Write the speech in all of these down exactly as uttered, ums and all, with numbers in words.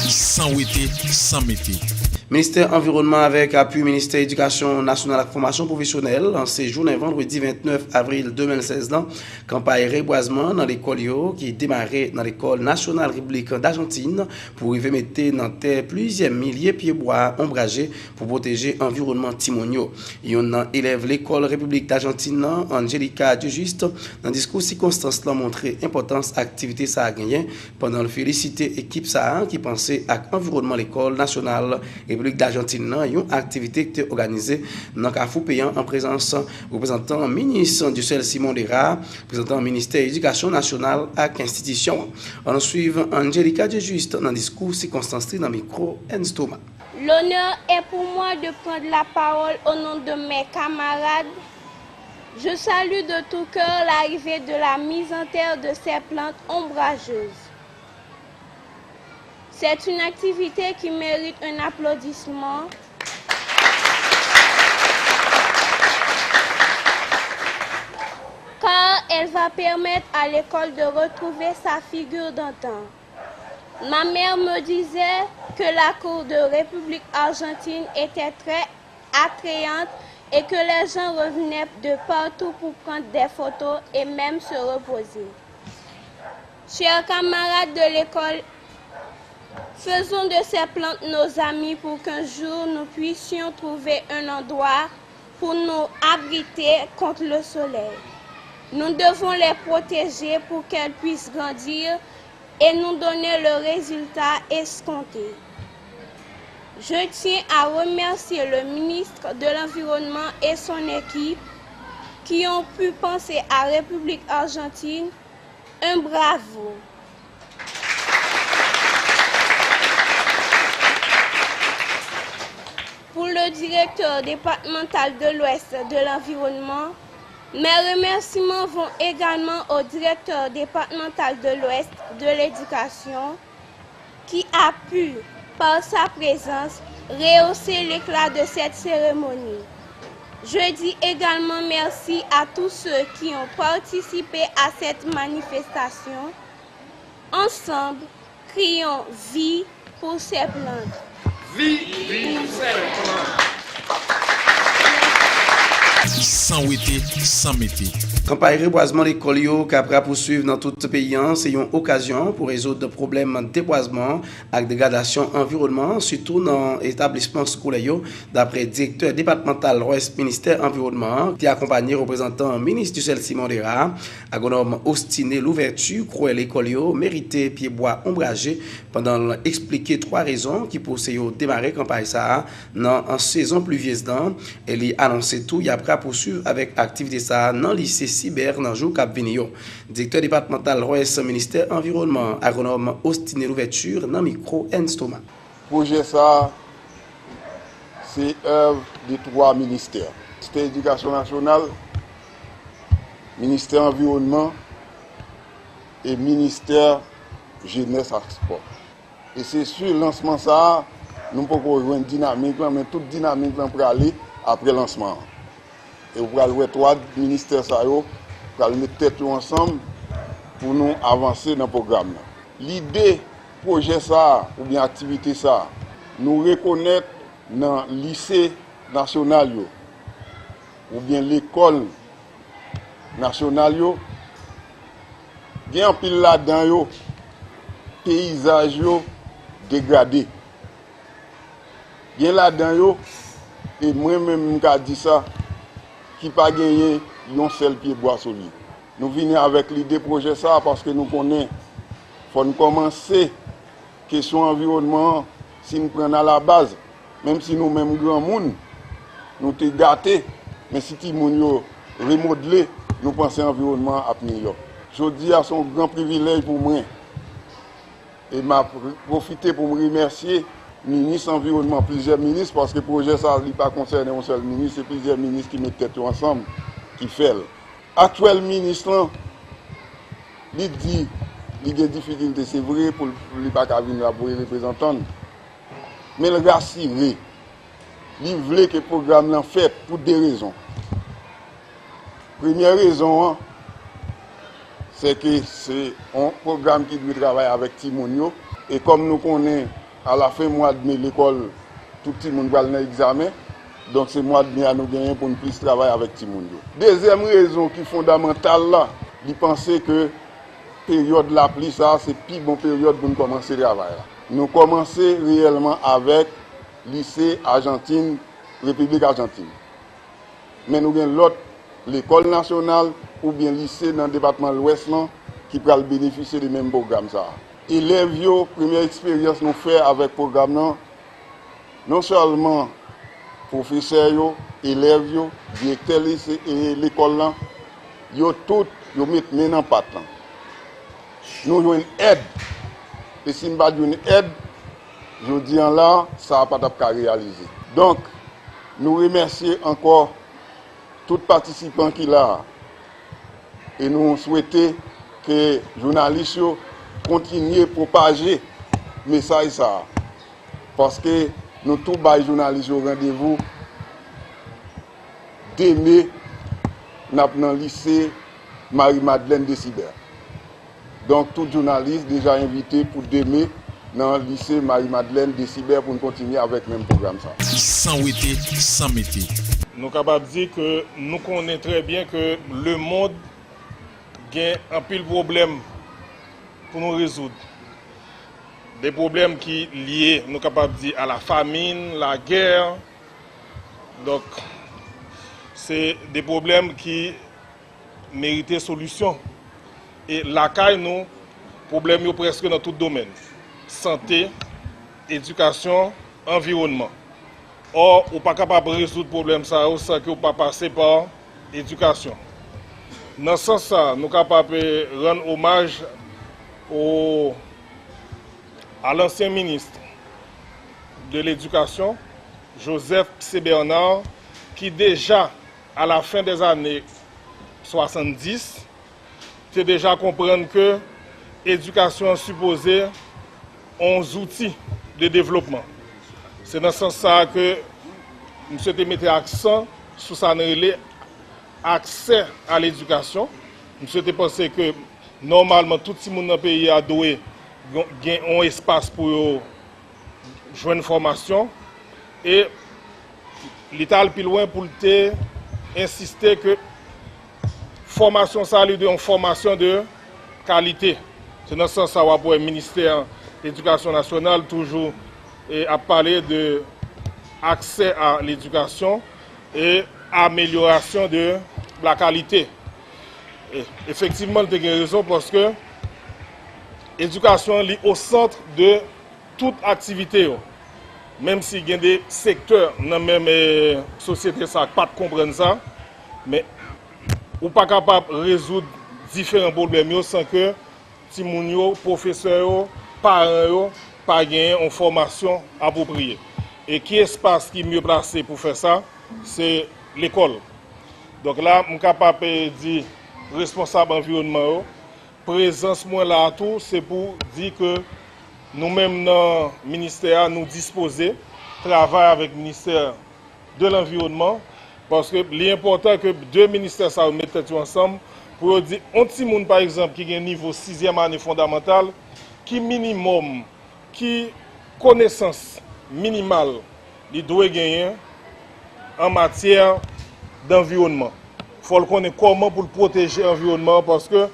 San wete, san mete. Ministè Anviwònman avèk apui Ministè Edikasyon Nasyonal ak Fòmasyon Pwofesyonèl lanse jounen vandredi vennèf avril de mil sèz lan kanpay rebwazman nan lekòl yo ki demare nan Lekòl Nasyonal Repiblik Dajantin pou rive mete nan tè plizyè milye pyebwa onbraje pou pwoteje anviwònman timoun yo. Youn nan elèv lekòl Repiblik Dajantin nan, Angelica Diejuste, nan diskou sikonstans lan montre enpòtans aktivite sa a genyen pandan l felisite ekip sa a ki panse ak anviwònman lekòl nasyonal Repiblik Dajantin nan, yon aktivite ki te òganize nan Kafou Peyan an prezans reprezantan minis Dieuseul Simon Dera, reprezantan Ministè Edikasyon Nasyonal ak Enstitisyon an. Ann swiv Angelica Diejuste nan diskou sikonstans li nan mikwo Ernst Thomas. L'honneur est pour moi de prendre la parole au nom de mes camarades. Je salue de tout cœur l'arrivée de la mise en terre de ces plantes ombrageuses. C'est une activité qui mérite un applaudissement, car elle va permettre à l'école de retrouver sa figure d'antan. Ma mère me disait que la cour de République Argentine était très attrayante et que les gens revenaient de partout pour prendre des photos et même se reposer. Chers camarades de l'école, faisons de ces plantes nos amis pour qu'un jour nous puissions trouver un endroit pour nous abriter contre le soleil. Nous devons les protéger pour qu'elles puissent grandir et nous donner le résultat escompté. Je tiens à remercier le ministre de l'Environnement et son équipe qui ont pu penser à République Argentine. Un bravo. Pour le directeur départemental de l'Ouest de l'Environnement, mes remerciements vont également au directeur départemental de l'Ouest de l'Éducation, qui a pu, par sa présence, rehausser l'éclat de cette cérémonie. Je dis également merci à tous ceux qui ont participé à cette manifestation. Ensemble, crions vie pour ces plantes. San wete, san mete. Kanpay rebwazman lekòl yo k ap rapousuiv nan tout peyi a se yon okazyon pou rezoud pwoblèm debwazman ak degradasyon anviwònman, sitou nan etablisman eskolè yo, dapre direktè depatmantal Lwès Ministè Anviwònman an, ki te akonpanye reprezantan minis Ducel Simon Dera, agwonòm Ostine Louverture, kwè lekòl yo merite pyebwa onbraje pandan l eksplike twa rezon ki pouse yo demare kanpay sa a nan sezon plivyez lan, e li anonse tou y ap rapousuiv avèk aktivite sa a nan lise Sibè nan jou k ap vini yo. Direktè depatmantal Lwès Ministè Anviwònman, agwonòm Ostine Louverture nan mikwo Ernst Thomas. Pwojè sa a, se èv de twa ministè, Ministè Edikasyon Nasyonal, Ministè Anviwònman e Ministè Jenès ak Spò. E se si lansman sa a, nou poko jwenn dinamik lan, men tout dinamik lan prale apre lansman an. E ou pral wè twa ministè sa yo pral met tèt yo ansanm pou nou avanse nan pwogram nan. Lide pwojè sa a oubyen aktivite sa a, nou rekonèt nan lise nasyonal yo oubyen lekòl nasyonal yo, gen anpil ladan yo, peyizaj yo degrade. Gen ladan yo, e mwen menm m ka di sa, ki pa genyen yon sèl pyebwa sou li. Nou vini avèk lide pwojè sa a paske nou konnen fò n kòmanse kesyon anviwònman an, si n pran n alabaz, menm si nou menm granmoun, nou te gate, men si timoun yo remodle, nou panse anviwònman an ap miyò. Jodi a, se yon gran privilèj pou mwen. E m ap pwofite pou m remèsye minis anviwònman, plizyè minis, paske pwojè sa a, li pa konsène yon sèl minis, se plizyè minis ki met tèt yo ansanm, ki fè l. Aktyèl minis lan, li di li gen difikilte, se vre, pou l, li pa ka vin la pou l reprezantan n. Men l rasire, li vle ke pwogram lan fèt pou de rezon. Premyè rezon an, se ke se yon pwogram ki dwe travay avèk timoun yo. E kòm nou konnen, Alafen mwa de me, lekòl, tout timoun pral nan egzamen. Donk, se mwa de me a nou genyen pou n plis travay avèk timoun yo. Dezyèm rezon ki fondamantal la, li panse ke peryòd lapli sa a, se pi bon peryòd pou n kòmanse travay la. Nou kòmanse reyèlman avèk lise Ajantin, Repiblik Ajantin. Men nou gen lòt lekòl nasyonal oubyen lise nan depatman Lwès lan ki pral benefisye de menm pwogram sa a. Elèv yo, premyè eksperyans nou fè avèk pwogram nan, non sèlman pwofesè yo, elèv yo, direktè lise e lekòl lan, yo tout, yo met men nan pat lan. Nou jwenn èd. E si n pa t jwenn èd, jodi an la, sa a pa t ap ka reyalize. Donk, nou remèsye ankò tout patisipan ki la a. E nou swete ke jounalis yo kontinye pwopaje mesaj sa a. Paske nou tou bay jounalis yo randevou de me, n ap nan lise Marie Madeleine Décibert. Donk, tout jounalis deja envite pou de me nan lise Marie Madeleine Décibert pou n kontinye avèk menm pwogram sa. San wete, san mete. Nou kapab di ke nou konnen trè byen ke lemonn gen anpil pwoblèm pou nou rezoud. De pwoblèm ki lye, nou kapab di, a la famin, lagè. Donk, se de pwoblèm ki merite solisyon. E lakay nou, pwoblèm yo prèske nan tout domèn. Sante, edikasyon, anviwònman. Ò, ou pa kapab rezoud pwoblèm sa yo san ke w pa pase pa edikasyon. Nan sans sa, nou kapab, eh, rann omaj o, a lansyen minis de ledikasyon, Joseph C. Bernard, ki deja, a la fen dè zane swasanndis, te deja konprann ke edikasyon an sipoze yon zouti de devlopman. Se nan sans sa a ke misye te mete aksan sou sa n rele aksè a ledikasyon. Misye te panse ke nòmalman tout timoun nan peyi a dwe gen, gen yon espas pou yo jwenn fòmasyon. E li t al pi lwen pou l te ensiste ke fòmasyon sa a, li dwe yon fòmasyon de kalite. Se nan sans sa w ap wè Ministè Edikasyon Nasyonal toujou, eh, ap pale de aksè a ledikasyon e amelyorasyon de la kalite. E, efektivman, li te gen rezon paske edikasyon an, li o sant de tout aktivite yo. Menm si gen de sektè nan menm, eh, sosyete sa a k pa t konprann sa, men ou pa kapab rezoud diferan pwoblèm yo san ke timoun yo, pwofesè yo, paran yo pa genyen yon fòmasyon apwopriye. E ki espas ki mye plase pou fè sa? Se lekòl. Donk la, m kapab, eh, di responsab anviwònman yo, prezans mwen la a tou, se pou di ke nou menm nan ministè a, nou dispoze travay avèk Ministè de Lanviwònman, paske li enpòtan ke de ministè sa yo met tèt yo ansanm pou yo di, yon timoun, pa egzanp, ki gen nivo sizyèm ane fondamantal, ki minimòm, ki konesans minimal li dwe genyen an matyè danviwònman. Fò l konnen kòman pou l pwoteje anviwònman an, paske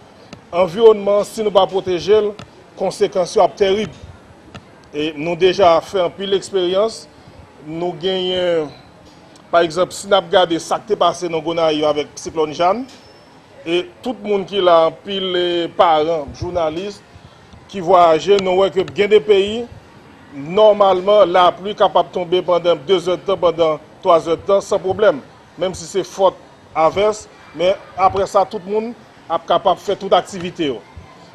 anviwònman an, si nou pa pwoteje l, konsekans yo ap tèrib. E nou deja fè anpil eksperyans. Nou genyen, pa egzanp, si n ap gade sa k te pase nan Gonayiv avèk siklòn Jeanne, e tout moun ki la, anpil, eh, paran, jounalis ki vwayaje, nou wè ke gen de peyi, nòmalman, lapli kapab tonbe pandan de zè d tan, pandan twa zè d tan, san pwoblèm. Menm si se fòt avès, men apre sa, tout moun ap kapab fè tout aktivite yo.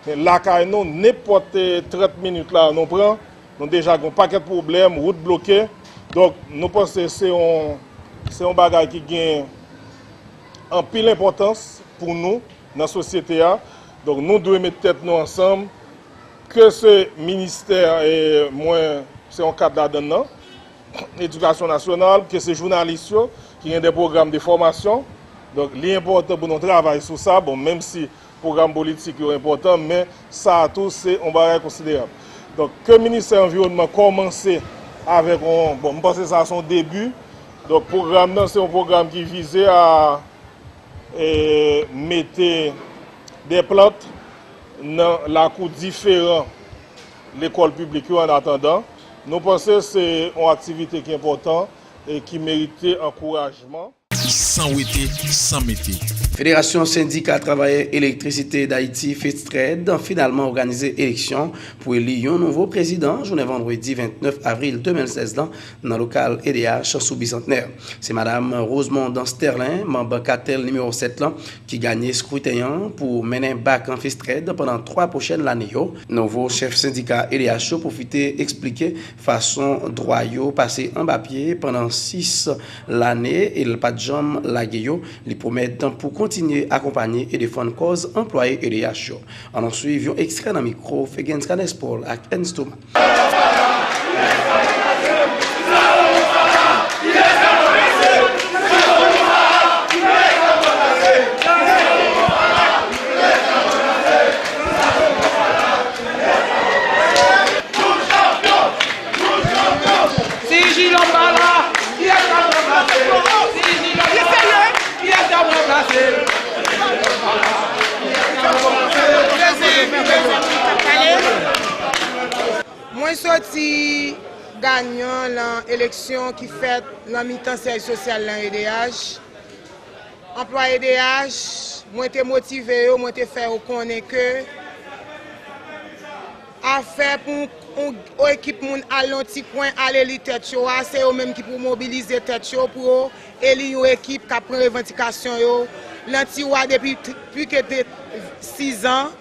Men lakay nou, nenpòt, eh, trant minit la, nou pran, nou deja gen yon pakèt pwoblèm, wout bloke. Donk, nou panse se yon, se yon bagay ki gen anpil enpòtans pou nou nan sosyete a. Donk, nou dwe met tèt nou ansanm, ke se ministè, eh, mwen, se yon kad ladan l nan, Edikasyon Nasyonal, ke se jounalis yo, ki gen de pwogram de fòmasyon. Donk, li enpòtan pou nou travay sou sa. Bon, menm si pwogram politik yo enpòtan, men sa a tou, se yon bagay konsiderab. Donk, ke Ministè Anviwònman kòmanse avèk yon, bon, m panse sa se yon debi. Donk, pwogram nan, se yon pwogram ki vize a, e, mete de plant nan lakou diferan lekòl piblik yo, an atandan. Nou panse se yon aktivite ki enpòtan e ki merite ankourajman. San wete, san mete. Federasyon Sendika Travayè Elektrisite Dayiti, FESTRED, finalman òganize eleksyon pou eli yon nouvo prezidan jounen vandredi vennèf avril de mil sèz lan nan lokal E D H sou Bisantnè. Se Madam Rosemond Sterlin, manm katèl nimewo sèt lan, ki ganye skriten an pou mennen bak an FESTRED pandan twa pwochèn lane yo. Nouvo chèf sendika E D H yo pwofite eksplike fason dwa yo pase anba pye pandan sis lane e l pa t janm lage yo. Li pwomèt pou kontinye akonpanye e defann kòz anplwaye E D H yo. Ann swiv yon ekstrè nan mikwo Fegens Canespol ak Ernst Thomas. Si Jilòm pa la, kiyès k ap ranplase? Si Jilòm pa la, kiyès k ap ranplase? Mwen soti ganyan nan eleksyon ki fèt nan mitan syèj sosyal nan E D H. Anplwaye E D H, mwen te motive yo, mwen te fè yo konnen ke afè pou yon, yon ekip moun al nan ti kwen, al eli tèt yo a, se yo menm ki pou mobilize tèt yo, pou yo eli yon ekip k ap pran revandikasyon yo nan tiwa depi t-, pli ke de sizan,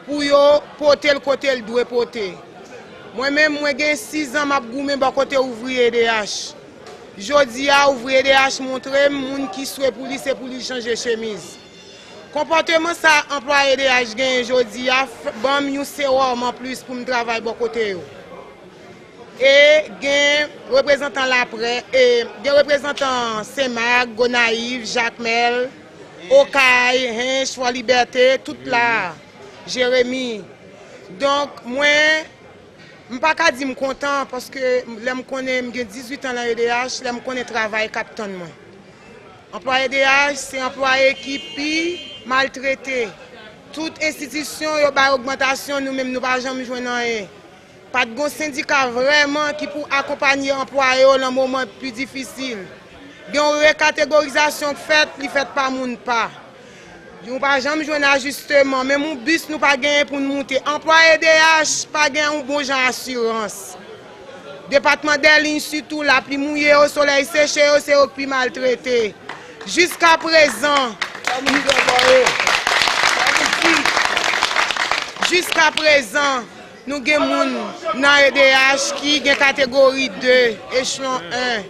pou yo pote l kote l dwe pote. Mwen menm, mwen gen sizan m ap goumen bò kote ouvriye E D H. Jodi a, ouvriye E D H montre m, moun ki swe pou li, se pou li chanje chemiz. Konpòteman sa anplwaye E D H genyen jodi a, f-, ban m yon sewòm anplis pou m travay bò kote yo. E gen reprezantan laprè, e gen reprezantan Senmak, Gonayiv, Jakmèl, Okay, Hench, Fòlibète, tout la, Jeremi. Donk, mwen, m pa ka di m kontan, paske lè m konnen m gen dizuit an nan E D H, lè m konnen travay k ap tann mwen. Anplwaye E D H, se anplwaye ki pi maltrete. Tout enstitisyon, yo bay ogmantasyon, nou menm, nou pa janm jwenn anyen. Pa t gon sendika vrèman ki pou akonpanye anplwaye yo nan moman pi difisil. Gen yon rekategorizasyon k fèt, li fèt pa moun pa. Nou pa janm jwenn ajisteman, menm yon bis nou pa genyen pou n moute. Anplwaye E D H pa gen yon bon jan asirans. Depatman Dèliny sitou, lapli mouye yo, solèy seche yo, se yo k pi maltrete. Jiska prezan, jiska prezan, nou gen moun nan E D H ki gen kategori de, echelon en.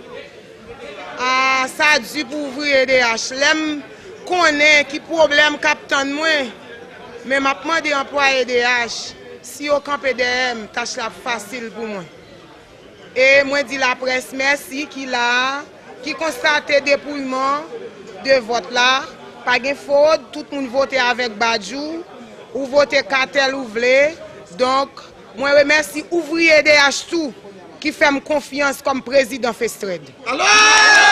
A, sa di pou ouvriye E D H. Lè m konnen ki pwoblèm k ap tann mwen, men m ap mande anplwaye E D H, si yo kanpe dèyè m, tach la ap fasil pou mwen. E mwen di laprès mèsi ki la a, ki konstate depouyman de vòt la. Pa gen fwod, tout moun vote avèk badjou, ou vote katèl ou vle. Donk, mwen remèsi ouvriye E D H tou ki fè m konfyans kòm prezidan FESTRED. Alo!